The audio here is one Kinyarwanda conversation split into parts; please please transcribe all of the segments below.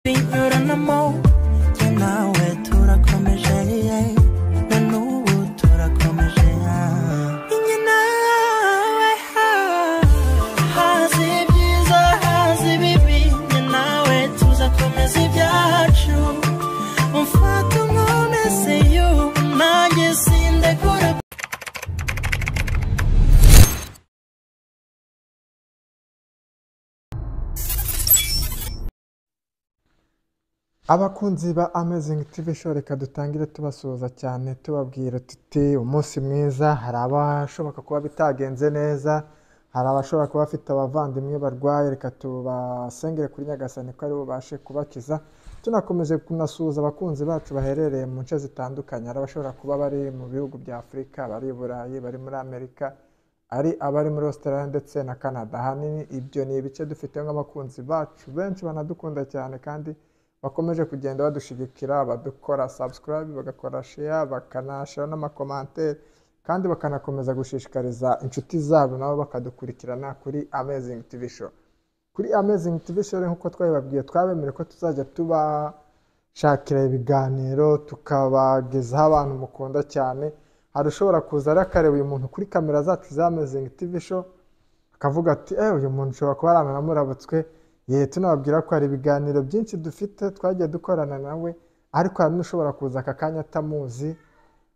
Binyuranamo jye nawe turakomeje, na n'ubu turakomeje. Njye nawe haza ibyiza, haza ibibi, njye nawe tuzakomeza ibyacu. Umfata unkomeze y'ubu, nanjye sindekura. Abakunzi ba Amazing TV Show, reka dutangire tubasuhuza cyane, tubabwira tuti umunsi mwiza. Hari abashoboka kuba bitagenze neza, hari abashobora kuba bafite abavandimwe barwaye, reka tubasengere kuri Nyagasani ko ari bubashe kubakiza. Tunakomeje kunasuhuza abakunzi bacu baherereye mu nce zitandukanye, hari abashobora kuba bari mu bihugu bya Afurika, bari i Burayi, bari muri Amerika, ari abari muri Australia ndetse na Canada. Ahanini ibyo ni ibice dufite nk'abakunzi bacu benshi banadukunda cyane kandi bakomeje kugenda badushigikira, badukora subscribe, bagakora share, bakanashyira n'amakomantere, kandi bakanakomeza gushishikariza inshuti zabo nabo bakadukurikirana kuri Amazing TV Show. Kuri Amazing TV Show rero, nk'uko twabibabwiye, twabemereye ko tuzajya tubashakira ibiganiro, tukabagezaho abantu mukunda cyane. Hari ushobora kuza rero akareba uyu muntu kuri kamera zacu za Amazing TV Show, akavuga ati uyu muntu ushobora kuba aranamurabutswe. Ye, tunababwira ko hari ibiganiro byinshi dufite twagiye dukorana nawe, ariko hari n'ushobora kuza aka kanya atamuzi,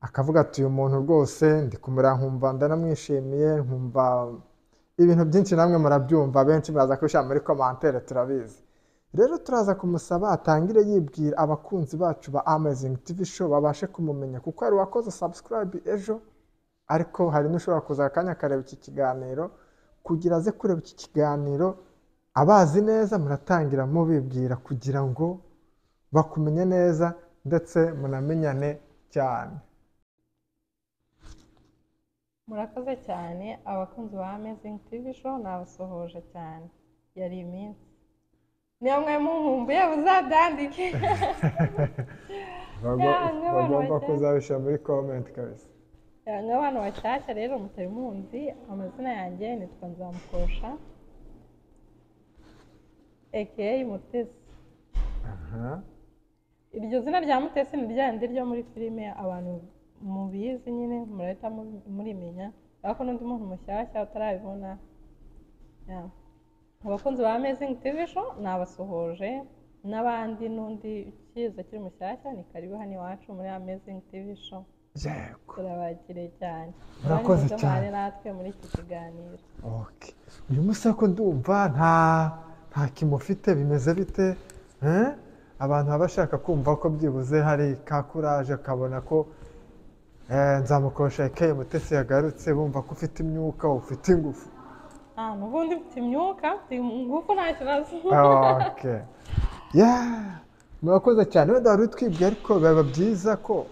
akavuga ati uyu muntu rwose ndi kumureba nkumva ndanamwishimiye, nkumva ibintu byinshi. Namwe murabyumva, benshi muraza kubishyira muri komantere, turabizi. Rero turaza kumusaba atangire yibwira abakunzi bacu ba Amazing TV Show babashe kumumenya, kuko hari uwakoze subscribe ejo, ariko hari n'ushobora kuza aka kanya akareba iki kiganiro. Kugira aze kureba iki kiganiro abazi neza, muratangira mubibwira kugira ngo bakumenye neza ndetse munamenyane cyane. Murakoze cyane, abakunzi ba Amazing TV Show, nabasuhuje cyane. Yari iminsi, niyo mwe munkumbuye muzabyandike. Nk'abantu Bagomba bashyashya. kuzabishyira muri comment kabisa. Nk'abantu bashyashya rero mutari munzi, amazina yanjye nitwa Nzamukosha aka Mutesi. Iryo zina rya Mutesi ni rya rindi ryo muri filime, abantu mubizi nyine murahita murimenya, ariko n'undi muntu mushyashya utarabibona. Yeah. Abakunzi ba Amazing TV Show nabasuhuje, n'abandi n'undi ukiza akiri mushyashya, ni karibu hano iwacu muri Amazing TV Show. Turabakiriye cyane. Murakoze Abandi muze cyane. muhane natwe muri iki kiganiro. Okay. Uyu munsi ariko ndumva nta kimufite, bimeze bite? Eh? Abantu baba bashaka kumva ko byibuze hari ka courage, akabona ko Nzamukosha aka Mutesi yagarutse, bumva ko ufite imyuka, ufite ingufu. N'ubundi mfite imyuka, mfite ingufu, nta kibazo. Okay. Yeah. Murakoze cyane. Wenda wari utwibwiye, ariko biba byiza ko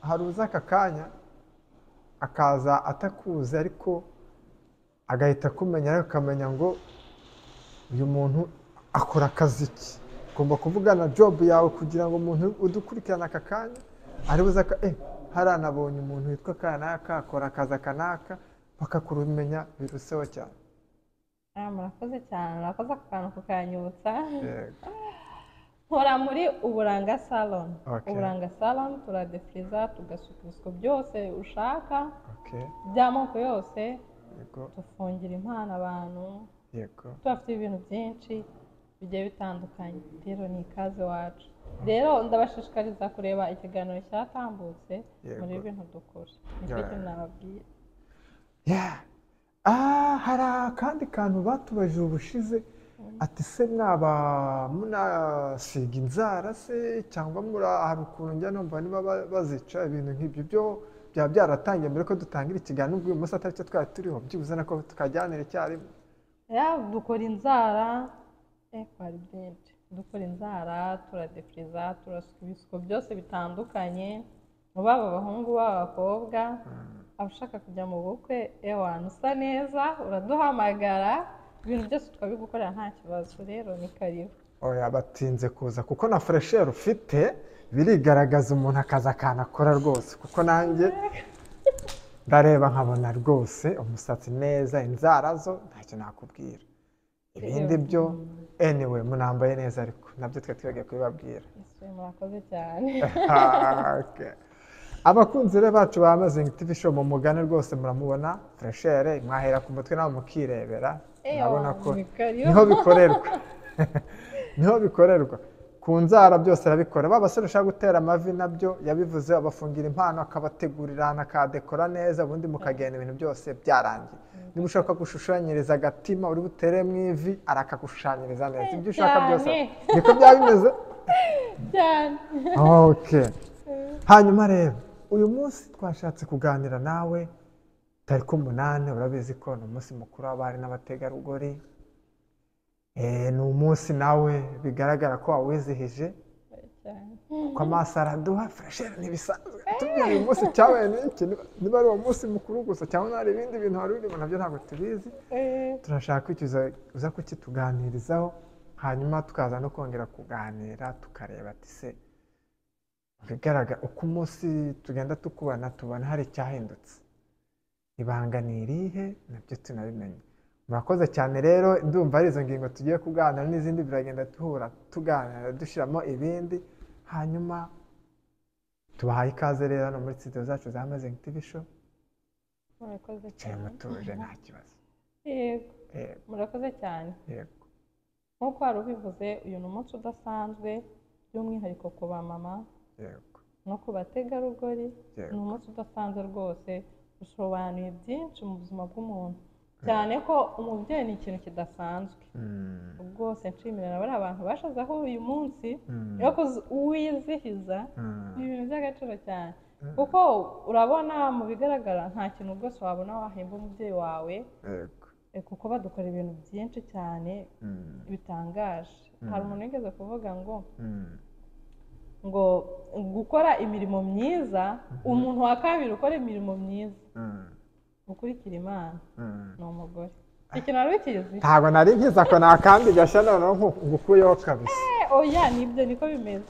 hari uza aka kanya akaza atakuzi, ariko agahita akumenya, ariko akamenya ngo uyu muntu akora akazi ki. Ugomba kuvugana job yawe kugira ngo umuntu udukurikirana aka kanya ari buze aka haranabonye umuntu witwa kanaka akora akazi aka n'aka, bakakurumenya biruseho cyane. Murakoze cyane, murakoze ako kantu kukanyibutsa. Yego. Nkora muri Uburanga Salon. Okay. Uburanga Salon, turadefiriza, tugasuka ibisuko byose ushaka by'amoko yose, dufungira impano abantu, tubafite ibintu byinshi bigiye bitandukanye. Rero ni ikaze iwacu. Rero ndabashishikariza kureba ikiganiro cyatambutse muri bintu dukora. Nicyo kintu nababwira. Yeah. Hari akandi kantu batubajije ubushize, ati se mwaba munasiga inzara se, cyangwa hari ukuntu njya numva niba bazica, ibintu nk'ibyo byo byaba byaratangiye mbere ko dutangira ikiganiro, nubwo uyu munsi atari cyo twari turiho, byibuze nako tukajyanira icyarimwe. Ya, dukora inzara, twari byinshi. Dukora inzara, turadefiriza, turasuka ibisuko byose bitandukanye, baba abahungu, baba abakobwa, abashaka kujya mu bukwe, ewana usa neza, uraduhamagara, ibintu byose tukabigukorera nta kibazo. Rero ni karibu. Oya, batinze kuza kuko na furesheri ufite birigaragaza, umuntu akazi akantu akora rwose, kuko nanjye ndareba nkabona rwose umusatsi neza, inzara zo ntacyo nakubwira, ibindi byo anyway munambaye neza ariko. Nabyo twe twibagiwe kubibabwira. Ese murakoze cyane. Okay. Abakunzi rero bacu ba Amazing TV Show, mu mugane rwose muramubona freshere, mwahera ku mutwe nawe mukirebera. Murabona ko ni karibu. niho bikorerwa, niho bikorerwa ku nzara byose arabikora. Ba basore ushaka gutera amavi nabyo yabivuze, abafungira impano, akabategurira ahantu, akadekora neza, ubundi mukagenda ibintu byose byarangiye. Niba ushaka gushushanyiriza agatima uri butere mu ivi, arakagushushanyiriza neza, ibyo ushaka byose. Cyane. Niko byaba bimeze. Cyane. Okay. Hanyuma rero uyu munsi twashatse kuganira nawe tariki 8, urabizi ko ni umunsi mukuru w'abari n'abategarugori. Ni umunsi nawe bigaragara ko wawizihije, Cyane. kuko amaso araduha freshere ntibisanzwe. Tubwire uyu munsi cyabaye n'iki, niba ari uwo munsi mukuru gusa cyangwa hari ibindi bintu wari urimo, nabyo ntabwo tubizi. Turashaka ko icyo uza kukituganirizaho, hanyuma tukaza no kongera kuganira tukareba ati se bigaragara uko umunsi tugenda tukubona tubona hari icyahindutse, ibanga ni irihe, nabyo tunabimenye. Murakoze cyane rero, ndumva ari izo ngingo tugiye kuganira n'izindi biragenda duhura tuganira dushyiramo ibindi. Hanyuma tubahaye ikaze rero hano muri studio zacu za Amazing TV Show. Murakoze Yicaye cyane. mutuje nta kibazo. Yego. Yego. Murakoze cyane. Yego. Nk'uko wari ubivuze, uyu ni umunsi udasanzwe by'umwihariko ku bamama no ku bategarugori. Ni umunsi udasanzwe rwose, usobanuye byinshi mu buzima bw'umuntu, cyane ko umubyeyi ni ikintu kidasanzwe. Rwose nshimira na bariya bantu bashizeho uyu munsi yo uwizihiza. Ni ibintu by'agaciro cyane, kuko urabona mu bigaragara nta kintu rwose wabona wahemba umubyeyi wawe, kuko badukora ibintu byinshi cyane bitangaje. Hari umuntu wigeze kuvuga ngo ngo gukora imirimo myiza, umuntu wa kabiri ukora imirimo myiza ukurikira Imana ni umugore. Icyo kintu wari ukizi? Ntabwo nari nkiza ko nakandi gashya, noneho ngukuyeho kabisa. Oya, nibyo, niko bimeze.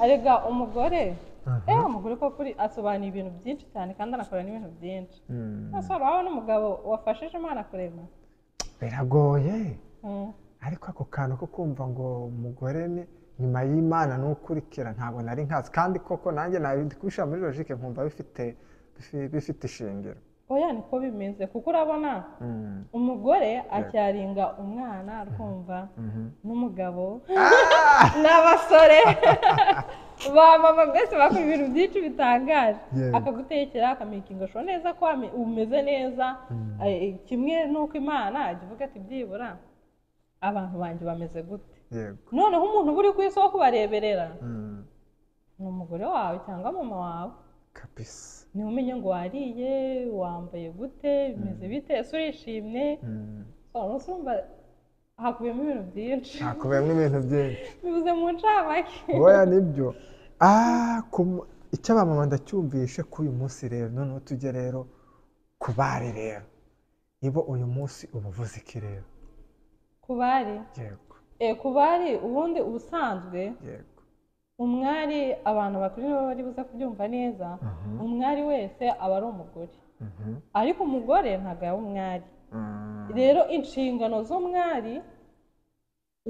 Arega umugore, umugore ko kuri asobanuye ibintu byinshi cyane kandi anakora n'ibintu byinshi. Ese waba n'umugabo wafashije Imana kurema? Biragoye. Ariko ako kantu ko kumva ngo umugore ni nyuma y'Imana n'ukurikira, ntabwo nari nkazi, kandi koko nanjye nari kubishyira muri logique nkumva bifite ishingiro. Oya, niko bimeze, kuko urabona umugore acyaringa umwana, rwumva n'umugabo n'abasore ba mama mbese bakora ibintu byinshi bitangaje. Akagutekera, akamakinga sure neza ko umeze neza. Kimwe n'uko Imana ajya ivuga ati byibura abantu banjye bameze gute. Noneho umuntu uba uri ku isi wo kubareberera ni umugore wawe cyangwa mama wawe. Kabisa. Niba umenye ngo wariye, wambaye gute, bimeze bite, ese urishimye. So, umunsi urumva hakubiyemo ibintu byinshi. Hakubiyemo ibintu byinshi. Bivuze mu ncamake. Oya, nibyo. Icyo abamama ndacyumvishe ko uyu munsi rero noneho tujye rero ku bari rero, nibo uyu munsi uba uvuze iki rero? Ku bari? Yego. Ku bari ubundi ubusanzwe umwari, abantu bakuru nibo bari buze kubyumva neza, umwari wese aba ari umugore, ariko umugore ntabwo yaba umwari. Rero inshingano z'umwari,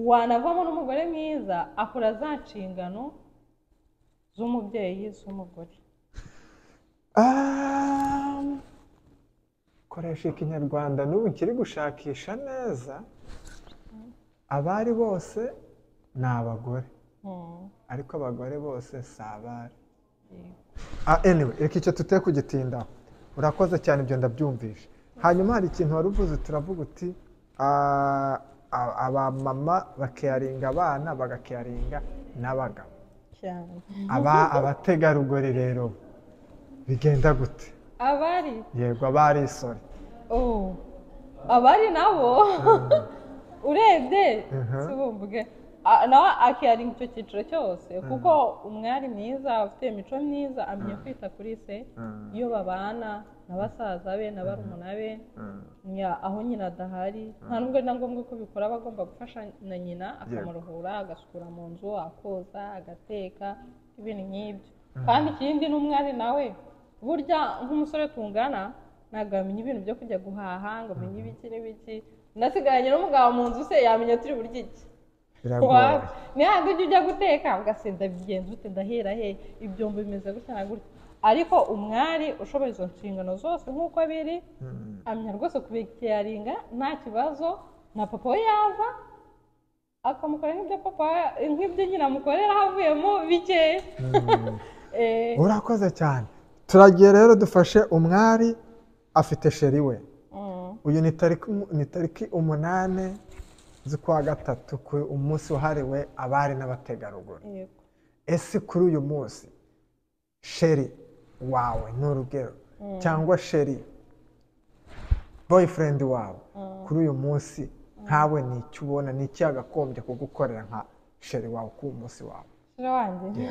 wanavamo n'umugore mwiza, akora za nshingano z'umubyeyi, z'umugore. Koresha ikinyarwanda n'ubu nkiri gushakisha neza. Abari bose ni abagore, ariko abagore bose si abari. Anyway, reka icyo tute kugitindaho. Urakoze cyane, ibyo ndabyumvishe. Hanyuma hari ikintu wari uvuze, turavuga uti abamama bakeyaringa abana, bagakeyaringa n'abagabo. Cyane. Abategarugori rero bigenda gute? Abari? Yego, abari, sorry. Oh, abari nabo urebye si bumvuge. Nawe akiyaringa icyo cyiciro cyose, kuko umwari mwiza ufite imico myiza amenya kwita kuri se iyo babana na basaza be na barumuna be. Aho nyina adahari, nta nubwo ari na ngombwa ko bikora, aba agomba gufasha na nyina, akamuruhura, agasukura mu nzu, akoza, agateka, ibintu nk'ibyo. Kandi ikindi n'umwari nawe burya nk'umusore tungana ntabwo yamenya ibintu byo kujya guhaha ngo amenye ibiki n'ibiki. Nasigaranye n'umugabo mu nzu se yamenya turi burya iki? Biragoye. Ni handi ujya guteka ugasinda bigenza ute, ndahera he, ibyombo bimeze gutya na gutya. Ariko umwari ushoboye izo nshingano zose nk'uko biri, amenya rwose kubikeyaringa nta kibazo, na papa we yaza akamukorera nk'ibyo papa nk'ibyo nyina amukorera havuyemo bikeya. Urakoze cyane. Turagiye rero dufashe umwari afite sheri we. Uyu ni tariki 8 z'ukwa gatatu, ku umunsi wahariwe abari n'abategarugori. Ese kuri uyu munsi sheri wawe ni urugero cyangwa sheri boyfriend wawe kuri uyu munsi nkawe ni icyo ubona, ni iki yagakombye kugukorera nka sheri wawe ku munsi wawe? Sheri wanjye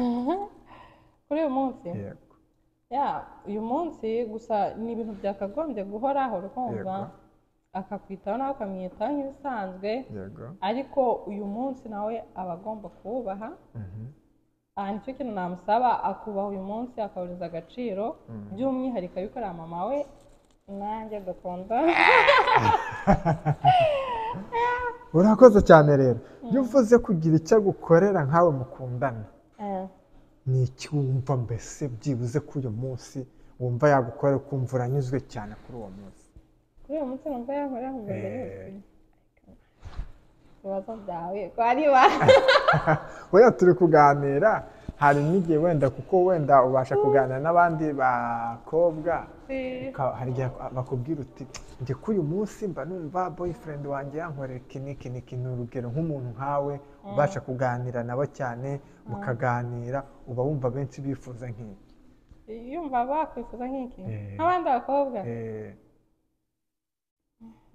kuri uyu munsi? Yego. Ya, uyu munsi gusa ni ibintu byakagombye guhoraho, urukumva akakwitaho nawe ukamwitaho nk'ibisanzwe. Ariko uyu munsi nawe aba agomba kuwubaha. Aha nicyo kintu namusaba, akubaha uyu munsi, akawuriza agaciro, by'umwihariko abikorera mama we nanjye dukunda. Urakoze cyane. Rero iyo uvuze kugira icyo agukorera nkawe mukundana, ni iki wumva mbese byibuze ko uyu munsi wumva yagukorera ukumva uranyuzwe cyane kuri uwo munsi? Kuri uyu munsi numva yankorera nkumva ndanyuzwe. Ibibazo byawe ko ari ba Wenda turi kuganira, hari n'igihe wenda kuko wenda ubasha kuganira n'abandi bakobwa, hari igihe bakubwira uti njye kuri uyu munsi mba numva boyfriend wanjye yankorera iki n'iki n'iki. Ni urugero nk'umuntu nkawe ubasha kuganira nabo cyane, mukaganira, uba wumva benshi bifuza nk'iki. Yumva bakwifuza nk'iki nk'abandi bakobwa.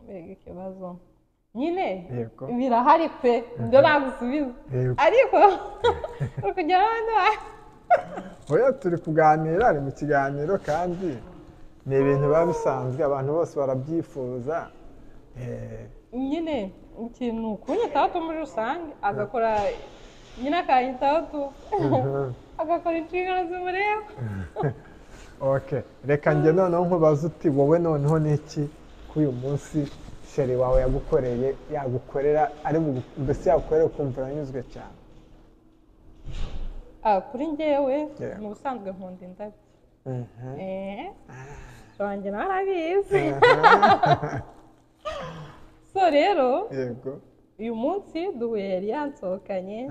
Mbega ikibazo nyine birahari pe, ibyo nagusubiza, ariko kugira abandi. Oya, turi kuganira, ari mu kiganiro kandi ni ibintu biba bisanzwe, abantu bose barabyifuza. Nyine ikintu kunyitaho tu muri rusange, agakora nyine akanyitaho tu, agakora inshingano zimureba. Okay, reka njye noneho nkubaze uti wowe noneho ni iki kuri uyu munsi sheri wawe yagukoreye, yagukorera ari mbese yagukorera ukumva uranyuzwe cyane? Kuri njyewe mu busanzwe nkunda indabyo. Wanjye nawe arabizi. So rero uyu munsi duhuye yari yansohokanye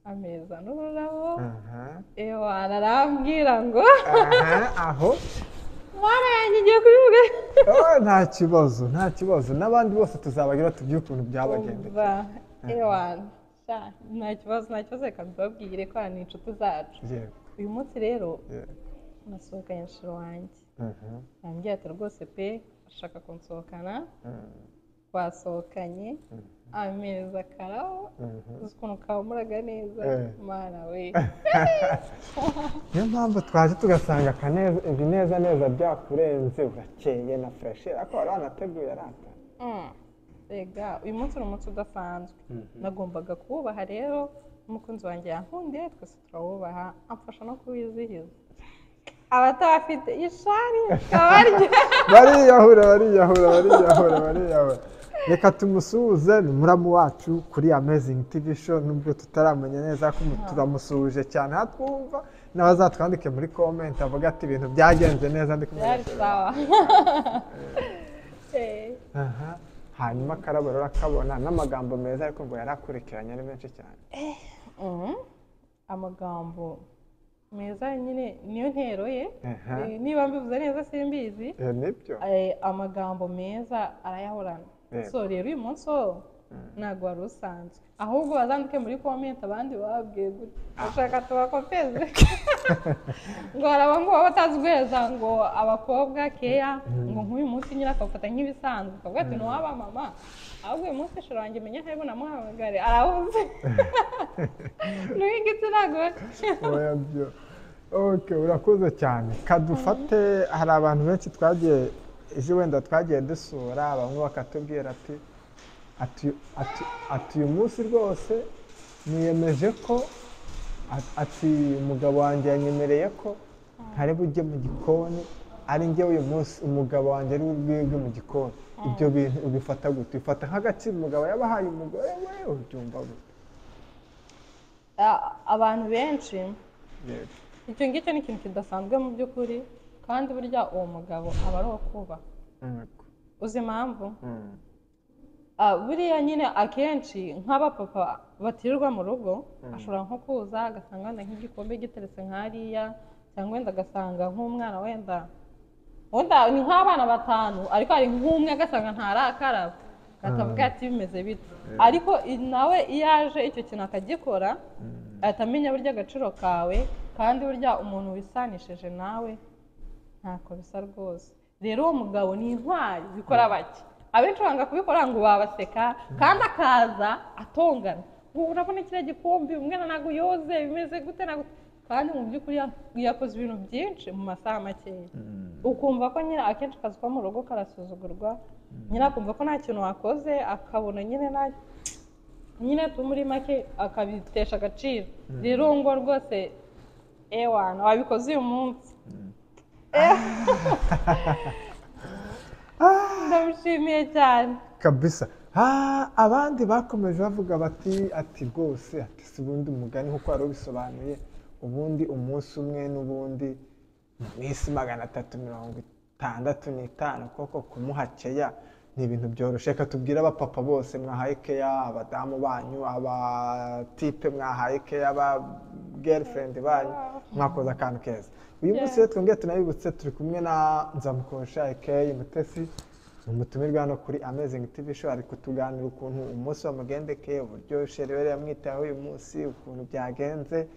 ameza n'ururabo, ewa arambwira ngo aho mwana yanjye igiye kubivuga. Nta kibazo, nta kibazo, n'abandi bose tuzabagira tubwire ukuntu byabagendekeye. Ewa nta kibazo, nta kibazo, reka mbibabwire ko ni inshuti zacu. Uyu munsi rero nasohokanye sheri wanjye, yambwiye ati rwose pe ashaka kunsohokana, twasohokanye ameza karabo, uzi ukuntu kahumuraga neza, mwana we. Niyo mpamvu twaje tugasanga ibineza neza byakurenze, urakeye na fureshi, ariko wari wanateguye arata. Rega uyu munsi ni umunsi udasanzwe, nagombaga kuwubaha rero, umukunzi wanjye yankundiye, twese turawubaha, amfasha no kuwizihiza. Abatabafite ishari kabarya bariyahura bariyahura bariyahura bariyahura. Reka tumusuhuze, ni muramu wacu kuri Amazing TV Show, nubwo tutaramenya neza ko turamusuhuje cyane hatwumva, n'abazatwandike muri comment avuga ati ibintu byagenze neza ndi kumwe. Hanyuma akarabo rero akabona n'amagambo meza, ariko ngo yarakurikiranye ari menshi cyane. Amagambo meza nyine niyo ntero ye, niba mbivuze neza simbizi, amagambo meza arayahorana. So rero uyu munsi wo ntabwo wari usanzwe, ahubwo bazandike muri comment abandi bababwiye gutya bashaka tubakopeze ngo haraba ngo baba batazi guheza ngo abakobwa keya, ngo nk'uyu munsi nyine akawufata nk'ibisanzwe, akavuga ati ntiwaba mama, ahubwo uyu munsi sheri wanjye menya ntari bunamuhamagare arabuze n'uw'igitsina gore. Okay, urakoze cyane. Kadufate, hari abantu benshi twagiye ejo wenda twagiye dusura, bamwe bakatubwira ati ati uyu munsi rwose niyemeje ko ati umugabo wanjye yanyemereye ko ntari bujye mu gikoni, ari njye uyu munsi umugabo wanjye ari bwibwe mu gikoni. Ibyo bintu ubifata gute? Ubifata nk'agaciro umugabo yabahaye umugore we, ubyumva gute? Abantu benshi, Yego. icyo ngicyo ni ikintu kidasanzwe mu by'ukuri, kandi burya uwo mugabo aba ari uwo kubaha. Yego. Uzi impamvu? Mm. Buriya nyine akenshi nk'abapapa batirirwa mu rugo, ashobora nko kuza agasanga wenda nk'igikombe giteretse nk'hariya, cyangwa wenda agasanga nk'umwana, wenda ni nk'abana batanu, ariko hari nk'umwe agasanga ntarakaraba, akavuga ati bimeze bite? Ariko nawe iyo aje icyo kintu akagikora, ahita amenya burya agaciro kawe. Kandi burya umuntu wisanishije nawe ntako bisa rwose. Rero uwo mugabo ni intwari, bikora bake. Abenshi banga kubikora ngo babaseka, kandi akaza atongana ngo urabona kiriya gikombe umwana ntabwo yoze, bimeze gute na gute, kandi mu by'ukuri yakoze ibintu byinshi mu masaha makeya. Ukumva ko nyine akenshi akazi ko mu rugo karasuzugurwa, nyine akumva ko nta kintu wakoze, akabona nyine nta nyine tu muri make akabitesha agaciro. Rero uwo ngo rwose ewana wabikoze uyu munsi, ndamushimiye cyane. Kabisa. Abandi bakomeje bavuga bati ati rwose, ati si ubundi umugani nk'uko wari ubisobanuye, ubundi umunsi umwe n'ubundi mu minsi 365 koko kumuha keya ni ibintu byoroshye. Reka tubwire abapapa bose mwahaye keya abadamu banyu, abatipe mwahaye keya aba girlfriend banyu, mwakoze akantu keza uyu munsi. Rero twongere tunabibutse, turi kumwe na Nzamukosha aka Mutesi, ni umutumirwa hano kuri Amazing TV Show. Ari kutuganira ukuntu umunsi wamugendekeye, uburyo chéri we yamwitayeho uyu munsi, ukuntu byagenze.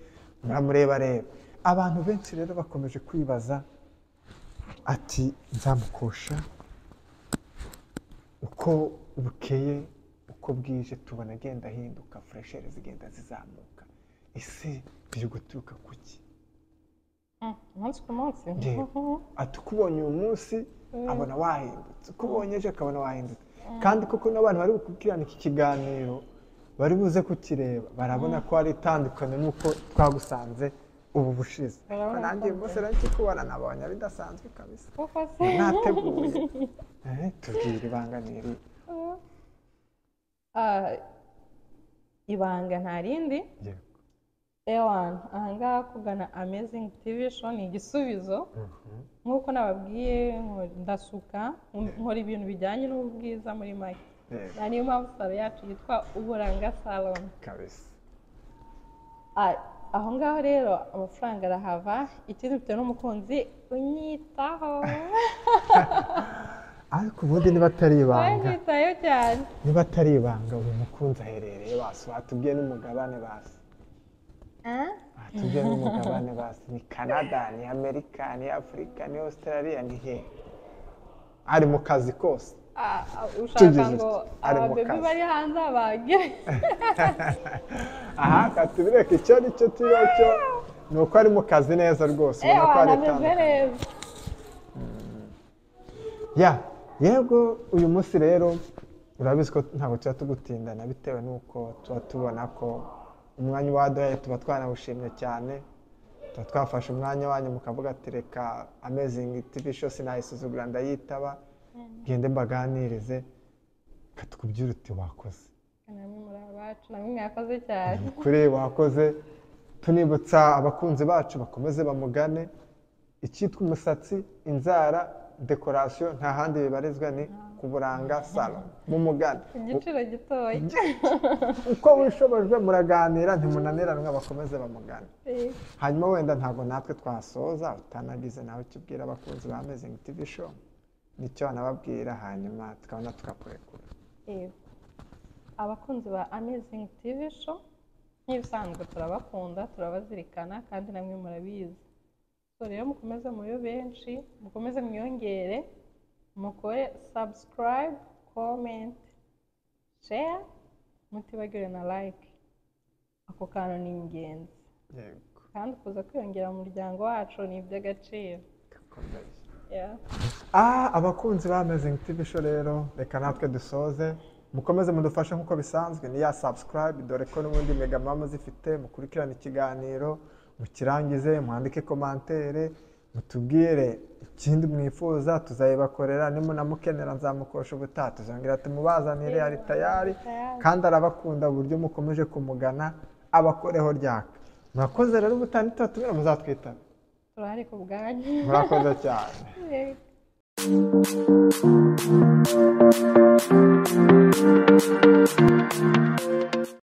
Muramureba rero. Abantu benshi rero bakomeje kwibaza ati Nzamukosha, uko bukeye uko bwije tubona agenda ahinduka, fraîcheur zigenda zizamuka, ese biri guturuka kuki? Umunsi ku munsi. Yego. Ati uko ubonye uyu munsi abona wahindutse, uko ubonye ejo akabona wahindutse. Kandi koko n'abantu bari gukurikirana iki kiganiro, bari buze kukireba, barabona ko hari itandukaniro n'uko twagusanze ubu bushize. Barabona. Nanjye uyu munsi rero nkikubona nabonye bidasanzwe kabisa. Koko se? Nateguye. Tubwire ibanga ni iri. Ibanga nta rindi. Yego. Ewan, ahangaha kugana Amazing TV Show ni igisubizo. Nk'uko nababwiye, ndasuka, nkora ibintu bijyanye n'ubwiza muri make. Yego. Niyo mpamvu salon yacu yitwa Uburanga Salon. Kabisa. Aho ngaho rero amafaranga arahava. Ikindi, mfite n'umukunzi unyitaho. Ariko ubundi niba atari ibanga, Unyitayeho cyane. niba atari ibanga, uyu mukunzi aherereye basi? Watubwiye n'umugabane basi. Ah? Watubwiye n'umugabane basi. Ni Canada, ni Amerika, ni Afurika, ni Australia, ni he? Ari mu kazi kose. Ushaka Tugize ngo uti, ari mu ababebi kazi. bari hanze bagire? Aha katubireke, icyo ari cyo turiho cyo ni uko ari mu kazi neza rwose, ubona ko Ewa, ari nameze itandukanye. neza. Ya, yego. Uyu munsi rero urabizi ko ntabwo tuba tugutindana, bitewe n'uko tuba tubona ko umwanya waduhaye tuba twanawushimye cyane. Tuba twafashe umwanya wanyu mukavuga ati reka Amazing TV Show sinayisuzugura, ndayitaba ngende mbaganirize. Katukubwira uti wakoze. Namwe muri abacu, namwe mwakoze cyane. Kuri wakoze. Tunibutsa abakunzi bacu bakomeze bamugane. Icyitwa umusatsi, inzara, décoration, nta handi bibarizwa, ni ku Buranga Salon. Mumugane Ku giciro gitoya. Uko wishobojwe, muraganira ntimunaniranwa, bakomeze bamugane. Hanyuma wenda ntabwo natwe twasoza utanagize nawe icyo ubwira abakunzi ba Amazing TV Show, nicyo wanababwira, hanyuma tukabona tukakurekura. Yego. Abakunzi ba Amazing TV Show, nk'ibisanzwe turabakunda, turabazirikana, kandi namwe murabizi. So rero mukomeze mube benshi, mukomeze mwiyongere, mukore subscribe, comment, share, mutibagiwe na like. Ako kantu ni ingenzi. Yego. Kandi kuza kwiyongera mu muryango wacu ni iby'agaciro. Gakomeye. Yeah. Abakunzi ba Amazing TV Show rero, reka natwe dusoze. Mukomeze mudufashe nk'uko bisanzwe, ni ya subscribe, dore ko n'ubundi mega muba muzifite. Mukurikirane ikiganiro mukirangize, mwandike commentaire, mutubwire ikindi mwifuza, tuzayibakorera. Nimunamukenera Nzamukosha ubutaha, tuzongera tumubazanire, ari tayari. Tayari. Kandi arabakunda uburyo mukomeje kumugana. Abakoreho ryaka. Murakoze rero, ubutaha nitubatumira muzatwitaba. Turahari ku bwanyu. Murakoze cyane. Yego.